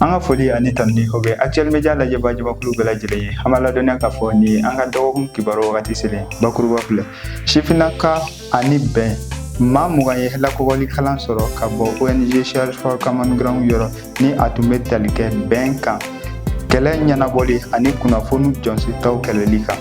An ka foli ani tanuni o bɛ Actuel Media lajɛbaa jamakulu bɛɛ lajɛlen ye. An b'a ladɔnniya k'a fɔ nin ye an ka dɔgɔkun kibaru wagati selen. Bakuruba filɛ: sifinnaka ani bɛn, maa 20 ye lakɔgɔli kalan sɔrɔ ka bɔ ONG Search for Common Ground yɔrɔ, ni a tun bɛ tali kɛ bɛn kan, kɛlɛ ɲɛnabɔli ani kunnafoni jɔnsitaw kɛlɛli kan,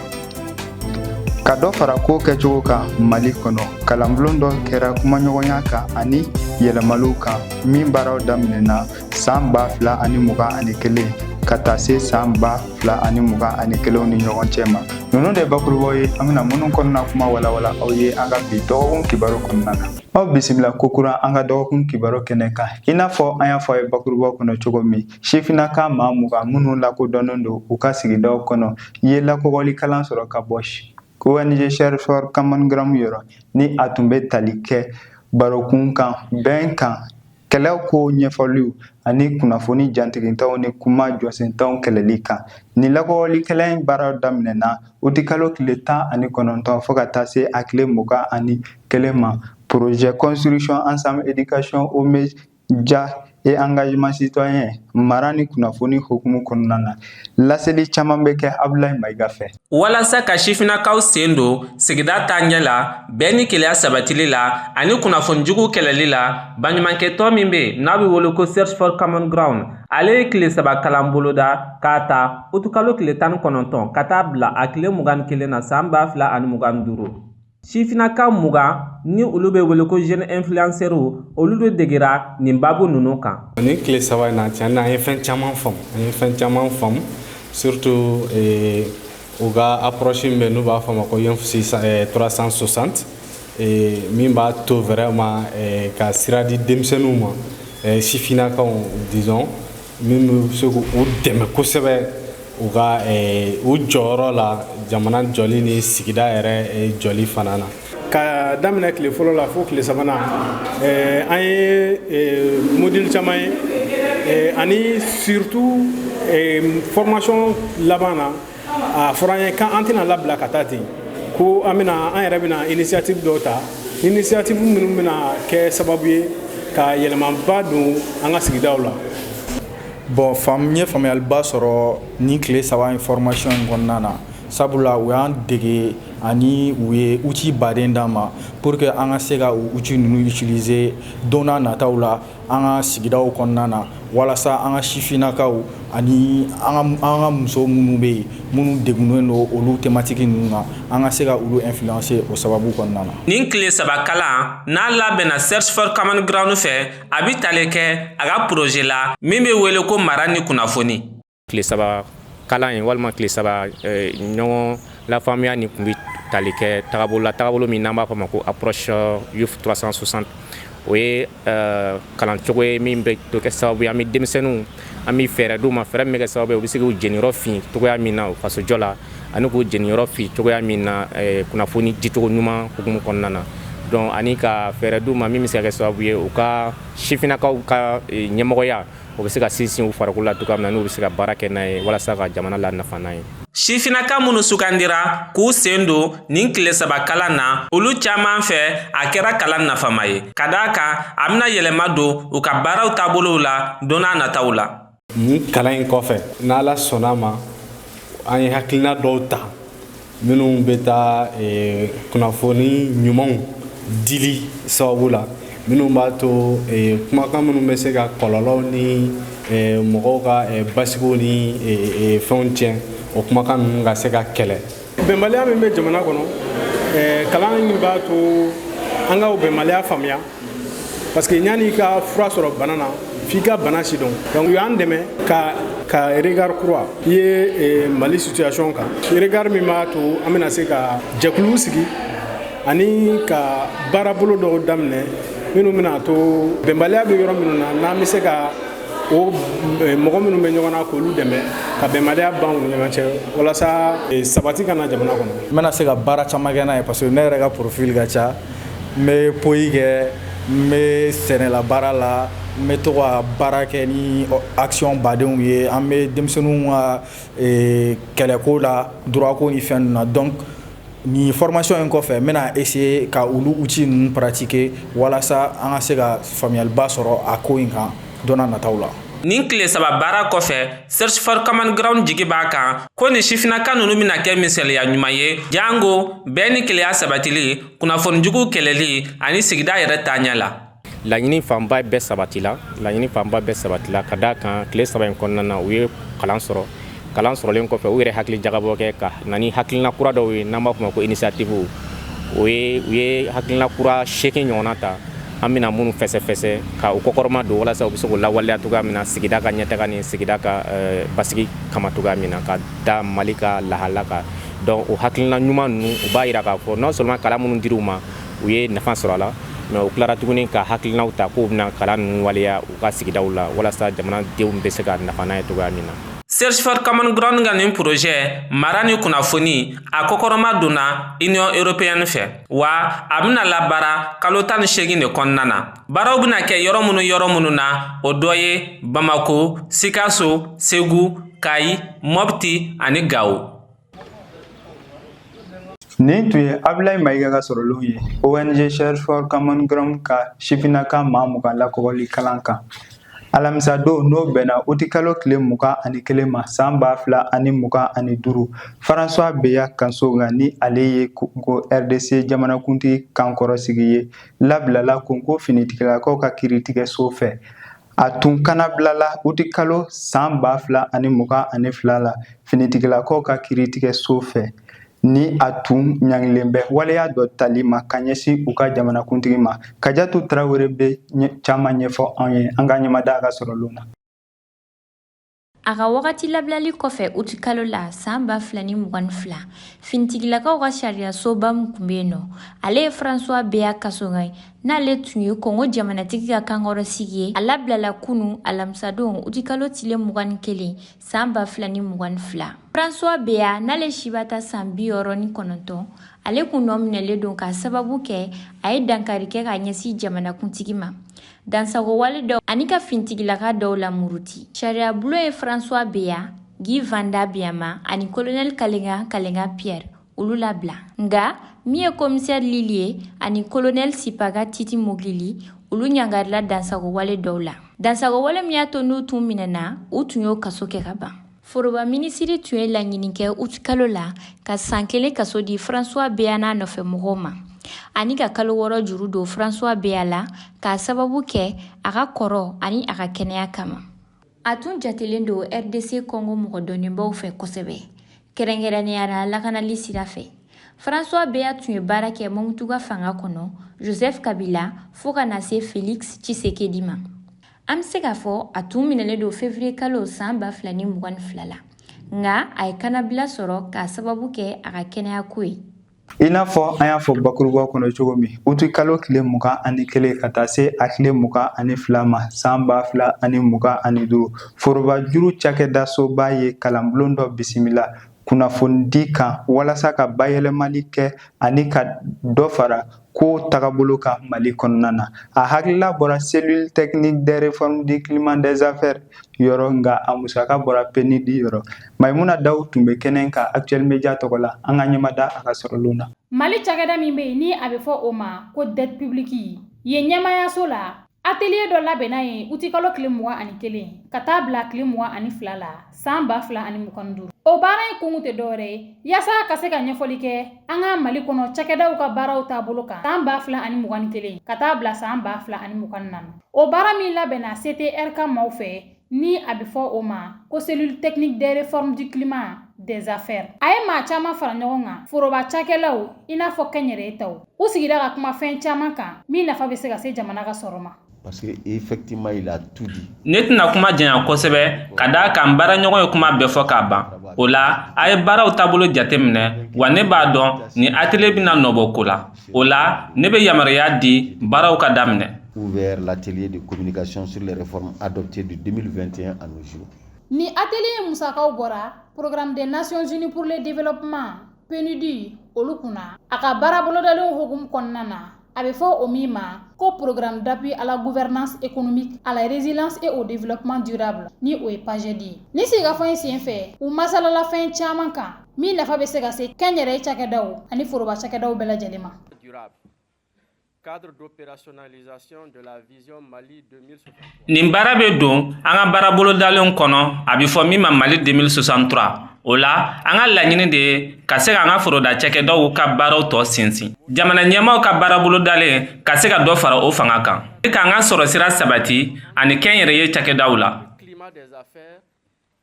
ka dɔ fara ko kɛcogo kan Mali kɔnɔ. Kalanbulon dɔ kɛra kumaɲɔgɔnya kan ani yɛlɛmaliw kan, min baaraw daminɛna san 2021 ka taa se san 2021 ni ɲɔgɔn cɛ ma. Ninnu de bakurubaw ye, an bɛna minnu kɔnɔna kuma walawala aw ye an ka bi dɔgɔkun kibaru kɔnɔna na. Aw bisimila kokura an ka dɔgɔkun kibaru kɛnɛ kan. I n'a fɔ an y'a fɔ a ye bakurubaw kɔnɔ cogo min, sifinnaka maa 20 minnu lakodɔnnen don u ka sigidaw kɔnɔ ye lakɔgɔli kalan sɔrɔ ka bɔ ONG Search for Common Ground yɔrɔ, ni a tun bɛ tali kɛ barokun kan, bɛn kan, kɛlɛw ko ɲɛfɔliw ani kunnafoni jantigitaw ni kuma jɔsentanw kɛlɛli kan. Nin lakɔgɔli kalan in baaraw daminɛna utikalo tile 19 fo ka taa se a tile 21 ma. Projet Construction Ensemble Éducation aux Médias et Engagement Citoyen, mara ni kunnafoni hukumu kɔnɔna na. Laseli caman bɛ kɛ Abulayi Mayiga fɛ. Walasa ka sifinnakaw sen don sigida taaɲɛ la, bɛn ni kelenya sabatili la ani kunnafoni jugu kɛlɛli la, baɲumankɛtɔn min bɛ n'a bɛ wele ko Search for Common Ground, ale ye tile 3 kalan boloda k'a ta utukalo tile 19 ka taa bila a tile 21 na san 2025. Sifinnaka 20 ni olu bɛ wele ko jeune influenceur, olu de degera nin babu ninnu kan. Nin tile 3 in na, tiɲɛ na, an ye fɛn caman faamu, an ye fɛn caman faamu, surtout u ka approche min bɛ n'u b'a fɔ a ma ko Youth 360, min b'a to vraiment ka sira di denmisɛnninw ma, sifinnakaw disons, min bɛ se k'u dɛmɛ kosɛbɛ u ka u jɔyɔrɔ la jamana jɔli ni sigida yɛrɛ jɔli fana na. Ka daminɛ tile fɔlɔ la fo tile sabanan, an ye module caman ye, ani surtout formation laban na, a fɔra an ye k'an tɛna labila ka taa ten, ko an bɛna an yɛrɛ bɛna initiative dɔw ta, initiative minnu bɛna kɛ sababu ye ka yɛlɛmaba don an ka sigidaw la. Bon, faamu, n ye faamuyaliba sɔrɔ nin tile 3 in formation in kɔnɔna na, sabula u y'an dege ani u ye outil baden d'an ma pour que an ka se ka o outil ninnu utiliser don n'a nataw la an ka sigidaw kɔnɔna na, walasa an ka sifinnakaw ani an ka muso minnu bɛ yen, minnu degunnen don olu thématique ninnu na, an ka se ka olu influencer o sababu kɔnɔna na. Nin tile 3 kalan n'a labɛnna Search for Common Ground fɛ, a bɛ tali kɛ a ka projet la min bɛ wele ko mara ni kunnafoni. Tile 3 kalan in walima tile 3 ɲɔgɔn lafaamuya nin tun bɛ tali kɛ tagabolo la, tagabolo min n'an b'a fɔ a ma ko approche Youth 360. O ye kalancogo ye min bɛ to kɛ sababu ye an bɛ denmisɛnninw, an bɛ fɛɛrɛ d'u ma, fɛɛrɛ min bɛ kɛ sababu ye u bɛ se k'u jeniyɔrɔ fin cogoya min na fasojɔ la, ani k'u jeniyɔrɔ fin cogoya min na kunnafoni dicogo ɲuman hukumu kɔnɔna na. Donc ani ka fɛɛrɛ d'u ma min bɛ se ka kɛ sababu ye u ka sifinnakaw ka ɲɛmɔgɔya, o bɛ se ka sinsin u farikolo la cogoya min na, n'u bɛ se ka baara kɛ n'a ye walasa ka jamana la nafa n'a ye. Sifinnaka minnu sugandira k'u sen don nin tile 3 kalan na, olu caman fɛ, a kɛra kalan nafama ye, ka d'a kan a bɛna yɛlɛma don u ka baaraw taabolow la don n'a nataw la. Nin kalan in kɔfɛ, n'Ala sɔnna ma, an ye hakilina dɔw ta minnu bɛ taa kunnafoni ɲumanw dili sababu la, minnu b'a to kumakan minnu bɛ se ka kɔlɔlɔw ni mɔgɔw ka basigiw ni fɛnw tiɲɛ, o kumakan ninnu ka se ka kɛlɛ. Bɛnbaliya min bɛ jamana kɔnɔ, kalan in b'a to an ka o bɛnbaliya faamuya, parce que yanni i ka fura sɔrɔ bana na, f'i ka bana si dɔn. Donc u y'an dɛmɛ ka regard kura ye Mali situation kan, regard min b'a to an bɛna se ka jɛkuluw sigi ani ka baarabolo dɔw daminɛ minnu bɛna to bɛnbaliya bɛ yɔrɔ minnu na, n'an bɛ se ka o mɔgɔ minnu bɛ ɲɔgɔn na, k'olu dɛmɛ ka bɛnbaliya ban u ni ɲɔgɔn cɛ, walasa sabati ka na jamana kɔnɔ. N bɛna se ka baara caman kɛ n'a ye, parce que ne yɛrɛ ka profil ka ca. N bɛ poyi kɛ, n bɛ sɛnɛla baara la, n bɛ to ka baara kɛ ni action badenw ye, an bɛ denmisɛnninw ka kɛlɛko la, droit ko ni fɛn ninnu na. Donc nin formation in kɔfɛ, n bɛna essayer ka olu outils ninnu pratiquer walasa an ka se ka faamuyaliba sɔrɔ a ko in kan don n'a nataw la. Nin tile 3 baara kɔfɛ, Search for Common Ground jigi b'a kan ko nin sifinnaka ninnu bɛna kɛ misaliya ɲuman ye, jango bɛn ni kelenya sabatili, kunnafonijugu kɛlɛli ani sigida yɛrɛ taaɲɛ la. Laɲini fanba bɛɛ sabatila, laɲini fanba bɛɛ sabatila, ka d'a kan tile 3 in kɔnɔna na, u ye kalan sɔrɔ. Kalan sɔrɔlen kɔfɛ, u yɛrɛ hakili jagabɔ kɛ ka na ni hakilina kura dɔw ye, n'an b'a fɔ ma ko initiative. O ye u ye hakilina kura 8 ɲɔgɔnna ta, an bɛna minnu fɛsɛfɛsɛ ka u kɔkɔrɔma don, walasa u bɛ se k'u lawaleya cogoya min na sigida ka ɲɛtaga ni sigida ka basigi kama cogoya min na, ka da Mali ka lahala kan. Donc o hakilina ɲuman ninnu, u b'a yira k'a fɔ non seulement kalan minnu dir'u ma, u ye nafa sɔrɔ a la, mais u tilara tuguni ka hakilinaw ta k'u bɛna kalan ninnu waleya u ka sigidaw la, walasa jamanadenw bɛ se ka nafa n'a ye cogoya min na. Search for Common Ground ka nin projet mara ni kunnafoni, a kɔkɔrɔma donna Union européenne fɛ, wa a bɛna labaara kalo 18 de kɔnɔna na. Baaraw bɛna kɛ yɔrɔ minnu na, o dɔ ye Bamako, Sikaso, Segu, Kayi, Mɔpti ani Gawo. Nin tun ye Abulayi Mayiga ka sɔrɔlenw ye, ONG Search for Common Ground ka sifinnaka maa 20 lakɔgɔli kalan kan. Alamisa don, n'o bɛnna utikalo tile 21 ma san 2025, François Beya Kasonga, ni ale ye Congo RDC jamanakuntigi kankɔrɔsigi ye, labilala Congo finitigilakaw ka kiiritigɛso fɛ. A tun kanabilala utikalo san 2022 la finitigilakaw ka kiiritigɛso fɛ, ni a tun ɲangilen bɛ waleya dɔ tali ma ka ɲɛsin u ka jamanakuntigi ma. Kajatu Tarawele bɛ caman ɲɛfɔ anw ye. An ka ɲɛmada a ka sɔrɔlenw na. A ka wagati labilali kɔfɛ utikalo la san 2022, finitigilakaw ka sariyasoba min tun bɛ yen nɔ, ale ye François Beya Kasonga ye, n'ale tun ye Kongo jamanatigi ka kankɔrɔsigi ye, a labilala kunu alamisadon utikalo tile 21 san 2022. François Beya, n'ale si b'a ta san 69, ale kun nɔ minɛlen don k'a sababu kɛ a ye dankari kɛ ka ɲɛsin jamanakuntigi ma, dansago wale dɔw ani ka finitigilaka dɔw la muruti. Sariya bulon ye François Beya, Guy Vanda Biyama ani colonel Kalenga Kalenga Pierre, olu labila. Nga min ye commissaire Lili ye ani colonel Sipaga Titi Mogili, olu ɲangarila dansago wale dɔw la. Dansago wale min y'a to n'u tun minɛna, u tun y'o kaso kɛ ka ban. Foroba minisiri tun ye laɲini kɛ utikalo la ka san 1 kaso di François Beya n'a nɔfɛ mɔgɔw ma, ani ka kalo 6 juru don François Beya la k'a sababu kɛ a ka kɔrɔ ani a ka kɛnɛya kama. A tun jatelen don RDC Congo mɔgɔ dɔnnenbaw fɛ kosɛbɛ, kɛrɛnkɛrɛnnenya la lakanali sira fɛ. François Beya tun ye baara kɛ Mobutu ka fanga kɔnɔ, Joseph Kabila, fo ka na se Félix Tshisekedi ma. An bɛ se k'a fɔ a tun minɛlen don février kalo san 2022 la, nka a ye kannabila sɔrɔ k'a sababu kɛ a ka kɛnɛyako ye. I n'a fɔ an y'a fɔ bakurubaw kɔnɔ cogo min, uti kalo tile 21 ka taa se a tile 22 ma san 2025, forobajuru cakɛdasoba ye kalanbulon dɔ bisimila kunnafonidi kan, walasa ka bayɛlɛmali kɛ ani ka dɔ fara ko tagabolo kan Mali kɔnɔna na. A hakilila bɔra Cellule technique des réformes du climat des affaires yɔrɔ, nka a musaka bɔra PNUD yɔrɔ. Mayimuna Daw tun bɛ kɛnɛ kan Actuel Media tɔgɔ la. An ka ɲɛmada a ka sɔrɔlenw na. Mali cakɛda min bɛ yen ni a bɛ fɔ o ma ko dette publique yen, ɲɛmayaso la, atelier dɔ labɛnna yen utikalo tile 21 ka taa bila tile 22 la san 2025. O baara in kun tɛ dɔwɛrɛ ye yaasa ka se ka ɲɛfɔli kɛ an ka Mali kɔnɔ cakɛdaw ka baaraw taabolo kan san 2021 ka taa bila san 2024. O baara min labɛnna CTRK maaw fɛ, ni a bɛ fɔ o ma ko Cellule technique des réformes du climat des affaires, a ye maa caman fara ɲɔgɔn kan, foroba cakɛlaw i n'a fɔ kɛnyɛrɛye taw. U sigira ka kuma fɛn caman kan min nafa bɛ se ka se jamana ka sɔrɔ ma. Parce que effectivement, il a tout dit. Ne tɛna kuma janya kosɛbɛ, ka d'a kan baaraɲɔgɔn ye kuma bɛɛ fɔ k'a ban. O la, a ye baaraw taabolo jateminɛ wa. Ne b'a dɔn nin atelier bɛna nɔbɔ ko la. O la, ne bɛ yamaruya di baaraw ka daminɛ. Ouvert l'atelier de communication sur les réformes adoptées de 2021 à nos jours. Ni atelier musakaw bɔra Programme des Nations Unies pour le développement, PNUD, olu kunna, a ka baara bolodalenw hukumu kɔnɔna na, a bɛ fɔ o min ma ko Programme d'appui à la gouvernance économique, à la résilience et au développement durable, ni o ye PAGED ye. Ni sigikafɔ in sen fɛ, u masalala fɛn caman kan min nafa bɛ se ka se kɛnyɛrɛye cakɛdaw ani foroba cakɛdaw bɛɛ lajɛlen ma. Cadre d'opérationnalisation de la vision Mali 2063. Nin baara bɛ don an ka baara bolodalenw kɔnɔ, a bɛ fɔ min ma Mali 2063. O la, an ka laɲini de ye ka se ka an ka foroda cakɛdaw ka baaraw tɔ sinsin, jamana ɲɛmaaw ka baara bolodalen ka se ka dɔ fara o fanga kan, k'an ka sɔrɔ sira sabati ani kɛnyɛrɛye cakɛdaw la. Climat des affaires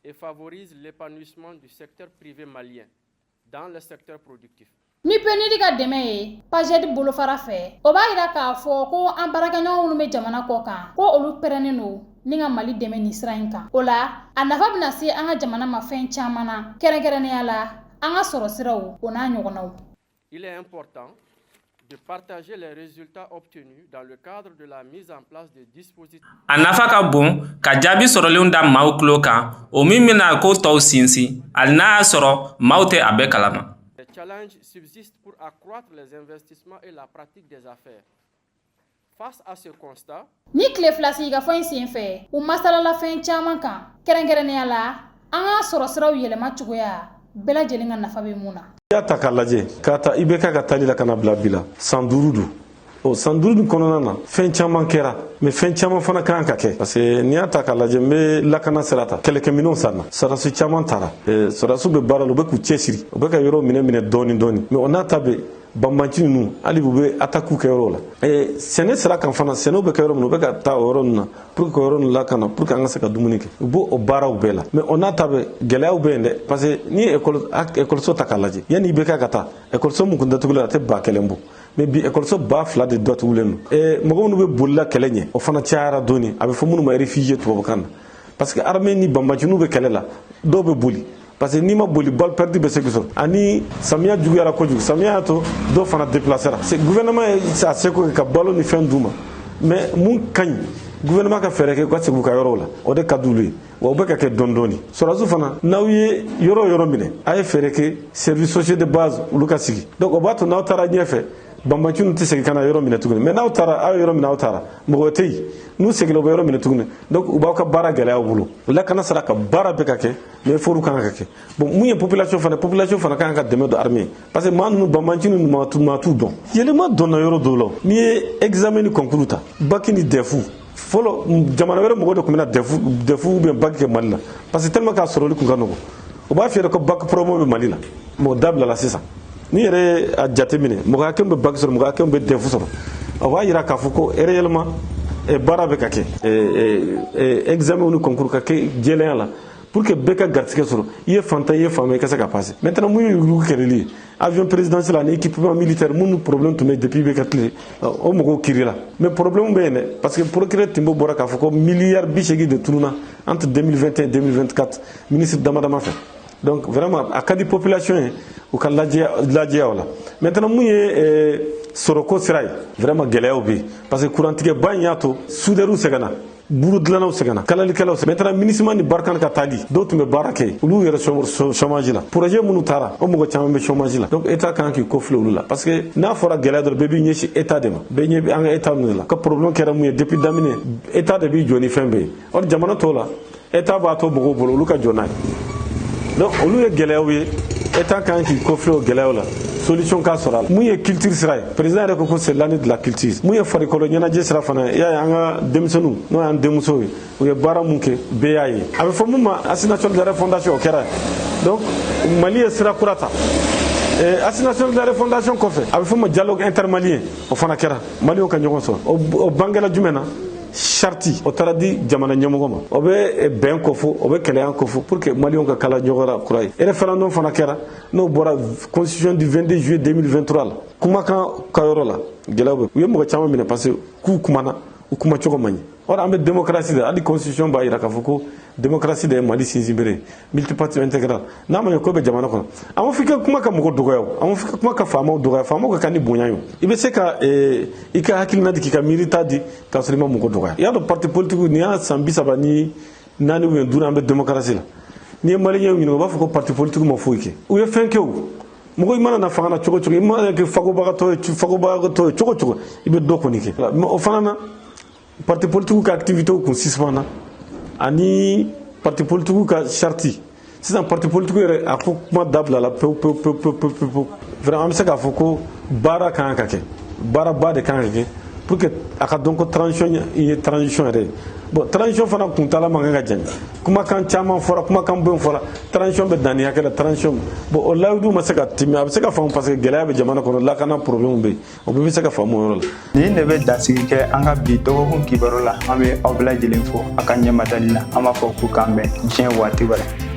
et favorise l'épanouissement du secteur privé malien dans le secteur productif. Ni PNUD ka dɛmɛ ye PAGED bolofara fɛ, o b'a yira k'a fɔ ko an baarakɛɲɔgɔn minnu bɛ jamana kɔ kan, ko olu pɛrɛnnen don ni ka Mali dɛmɛ nin sira in kan. O la, a nafa bɛna se an ka jamana ma fɛn caman na, kɛrɛnkɛrɛnnenya la an ka sɔrɔ siraw, o n'a ɲɔgɔnnaw. Il est important de partager les résultats obtenus dans le cadre de la mise en place de dispositifs. A nafa ka bon ka jaabi sɔrɔlenw da maaw tulo kan, o min bɛna ko tɔw sinsin, hali n'a y'a sɔrɔ maaw tɛ a bɛɛ kalama. Les challenges subsistent pour accroître les investissements et la pratique des affaires. Face à ce constat, Ni tile 2 sigikafɔ in sen fɛ, u masalala fɛn caman kan, kɛrɛnkɛrɛnnenya la an ka sɔrɔ siraw yɛlɛma cogoya bɛɛ lajɛlen ka nafa bɛ mun na. I y'a ta k'a lajɛ, k'a ta IBK ka tali la ka na bila bi la, san 5 don. O san 5 nin kɔnɔna na, fɛn caman kɛra, mais fɛn caman fana kan ka kɛ, parce que n'i y'a ta k'a lajɛ, n bɛ lakana sira ta, kɛlɛkɛminɛnw sanna, sɔrɔdasi caman tara, sɔrɔdasiw bɛ baara la, u bɛ k'u cɛsiri, u bɛ ka yɔrɔ minɛ minɛ dɔɔni dɔɔni. Mais o n'a ta bɛɛ, banbanci ninnu, hali u bɛ attaque kɛ yɔrɔw la. Sɛnɛ sira kan fana, sɛnɛw bɛ kɛ yɔrɔ min na, u bɛ ka taa o yɔrɔ ninnu na pour que ka yɔrɔ ninnu lakana, pour que an ka se ka dumuni kɛ. U b'o o baaraw bɛɛ la, mais o n'a ta bɛɛ, gɛlɛyaw bɛ yen dɛ, parce que n'i ye ekɔliso ta k'a lajɛ, yanni IBK ka taa, ekɔliso mun kun datugulen, a tɛ 1000 bɔ, mais bi ekɔliso 2000 de datugulen don. Mɔgɔ minnu bɛ bolila kɛlɛ ɲɛ, o fana cayara dɔɔni, a bɛ fɔ minnu ma réfugié tubabukan na, parce que armée ni banbancininw bɛ kɛlɛ la, dɔw bɛ boli, parce que n'i ma boli, balle perdue bɛ se k'i sɔrɔ. Ani samiya juguyara kojugu, samiya y'a to dɔw fana déplacera. Gouvernement ye a seko kɛ ka balo ni fɛn d'u ma, mais mun ka ɲi, gouvernement ka fɛɛrɛ kɛ u ka segin u ka yɔrɔw la, o de ka d'olu ye, wa o bɛ ka kɛ dɔɔni dɔɔni. Sɔrɔdasiw fana, n'aw ye yɔrɔ o yɔrɔ minɛ, a ye fɛɛrɛ kɛ service sociaux de base olu ka sigi. Donc o b'a to n'aw taara ɲɛfɛ, banbanciw tɛ segin ka na yɔrɔ minɛ tuguni. Mais n'aw taara, aw ye yɔrɔ minɛ, aw taara, mɔgɔ tɛ yen, n'u seginna, u bɛ yɔrɔ minɛ tuguni, donc u b'aw ka baara gɛlɛya aw bolo. Lakana sera ka baara bɛɛ ka kɛ, mais effort kan ka kɛ. Bon, mun ye population fana, population fana kan ka dɛmɛ don armée, parce que maa ninnu, banbanci ninnu, maa t'u dɔn. Yɛlɛma donna yɔrɔ dɔw la. N'i ye examen ni concours ta, bac ni DEF, fɔlɔ jamana wɛrɛ mɔgɔw de tun bɛna DEF ou bien bac kɛ Mali la, parce que tellement k'a sɔrɔli kun ka nɔgɔn, u b'a f'i yɛrɛ ko bac promo bɛ Mali la. Mɔgɔ dabilala sisan. N'i yɛrɛ ye a jateminɛ, mɔgɔ hakɛ min bɛ bac sɔrɔ, mɔgɔ hakɛ min bɛ DEF sɔrɔ, o b'a yira k'a fɔ ko réellement baara bɛ ka kɛ, examen ni concours ka kɛ jɛlenya la pour que bɛɛ ka garijɛgɛ sɔrɔ, i ye fantan, i ye faama, i ka se ka passer. Maintenant, mun ye yurugu kɛlɛli ye, avion présidentiel ani équipement militaire minnu problème tun bɛ depuis bɛ ka tile, o mɔgɔw kirila, mais problème bɛ yen dɛ, parce que procureur Timbo bɔra k'a fɔ ko miliyari 80 de tununa entre 2021 et 2024 ministre dama dama fɛ. Donc vraiment, a ka di population ye u ka lajɛya o la. Maintenant, mun ye sɔrɔko sira ye, vraiment gɛlɛyaw bɛ yen, parce que kurantigɛba in y'a to soudeurs sɛgɛnna, buru dilannaw sɛgɛnna, kalalikɛlaw. Maintenant, MINUSMA ni Barkhane ka taali, dɔw tun bɛ baara kɛ, olu yɛrɛ chômage la. Projet minnu taara, o mɔgɔ caman bɛ chômage la. Donc état kan k'i kɔfilɛ olu la, parce que n'a fɔra gɛlɛya dɔrɔn, bɛɛ b'i ɲɛsin état de ma, bɛɛ ɲɛ bɛ an ka état ninnu de la. Ka problème kɛra mun ye? Depuis daminɛ, état de b'i jɔ ni fɛn bɛɛ ye. Or jamana tɔw la, état b'a to mɔgɔw bolo, olu ka jɔ n'a ye. Donc olu ye gɛlɛyaw ye, état kan k'i kɔfilɛ o gɛlɛyaw la, solution k'a sɔrɔ a la. Mun ye culture sira ye, président yɛrɛ ko ko c'est l'année de la culture. Mun ye farikolo ɲɛnajɛ sira fana ye, i y'a ye, an ka denmisɛnninw, n'o y'an denmusow ye, u ye baara mun kɛ, bɛɛ y'a ye. A bɛ fɔ mun ma Assise nationale de la refondation, o kɛra. Donc Mali ye sira kura ta. Assise nationale de la refondation kɔfɛ, a bɛ fɔ ma dialogue intermalien, o fana kɛra, Maliyɛnw ka ɲɔgɔn sɔrɔ. O bangela jumɛn na? Charte o taara di jamana ɲɛmɔgɔ ma, o bɛ bɛn kɔfɔ, o bɛ kɛlɛya kɔfɔ, pour que Maliyɛnw ka kala ɲɔgɔn la kura ye. Référendum fana kɛra, n'o bɔra constitution du 22 juillet 2023 la. Kumakan ka yɔrɔ la, gɛlɛyaw bɛ, u ye mɔgɔ caman minɛ parce que k'u kumana, u kumacogo man ɲi. Or an bɛ démocratie de, hali constitution b'a jira k'a fɔ ko démocratie de ye Mali sinsin bere ye, multiparti intégral. N'a ma ɲɛ ko bɛ jamana kɔnɔ, an ma fɔ i ka kuma ka mɔgɔ dɔgɔya, o an ma fɔ i ka kuma ka faamaw dɔgɔya. Faamaw ka kan ni bonya ye. I bɛ se ka i ka hakilina di, k'i ka miirita di, k'a sɔrɔ i ma mɔgɔ dɔgɔya. I y'a dɔn, parti politique, nin y'a san 34 ou bien 5, an bɛ démocratie la. N'i ye Maliyɛnw ɲininka, u b'a fɔ ko parti politique ma foyi kɛ. U ye fɛn kɛ. O mɔgɔ, i mana na fanga na cogo cogo, i mana kɛ fagobagatɔ ye cogo cogo, i bɛ dɔ kɔni kɛ. Mais o fana na, parti politique ka activité kun suspend na, ani parti politique ka charte. Sisan parti politique yɛrɛ, a ko kuma dabila la pewu pewu pewu pewu pewu pewu. Vraiment, an bɛ se k'a fɔ ko baara kan ka kɛ. Baaraba de kan ka kɛ pour que a ka dɔn ko transition ye transition yɛrɛ ye. Bon, transition fana kuntala man kan ka janya. Kumakan caman fɔra, kumakan bon fɔra, transition bɛ dan nin hakɛ la, transition. Bon, o layidu ma se ka timi. A bɛ se ka faamu parce que gɛlɛya bɛ jamana kɔnɔ, lakana problème bɛ yen, o bɛɛ bɛ se ka faamu o yɔrɔ la. Nin de bɛ dansigi kɛ an ka bi dɔgɔkun kibaru la. An bɛ aw bɛɛ lajɛlen fo a ka ɲɛmadali la. An b'a fɔ k'u k'an bɛn diɲɛ waati wɛrɛ.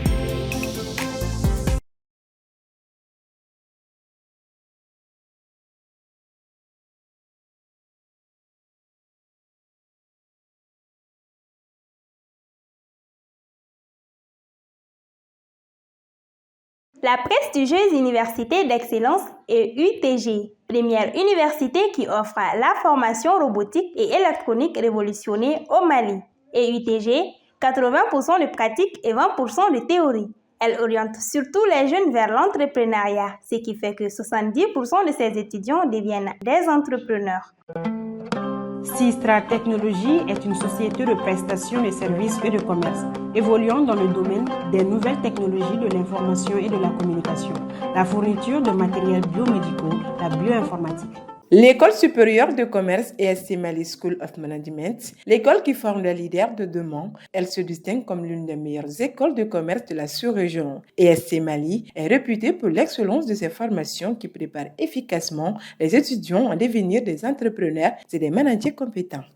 La prestigieuse Université d'excellence est UTG, première université qui offre la formation robotique et électronique révolutionnée au Mali. Et UTG, 80% de pratique et 20% de théorie. Elle oriente surtout les jeunes vers l'entrepreneuriat, ce qui fait que 70% de ses étudiants deviennent des entrepreneurs. Sistra Technologies est une société de prestation de services et de commerce évoluant dans le domaine des nouvelles technologies de l'information et de la communication, la fourniture de matériels biomédicaux, la bioinformatique. L'école supérieure de commerce ESC Mali School of Management, l'école qui forme les leaders de demain, elle se distingue comme l'une des meilleures écoles de commerce de la sous-région. ESC Mali est réputée pour l'excellence de ses formations qui préparent efficacement les étudiants à devenir des entrepreneurs et des managers compétents.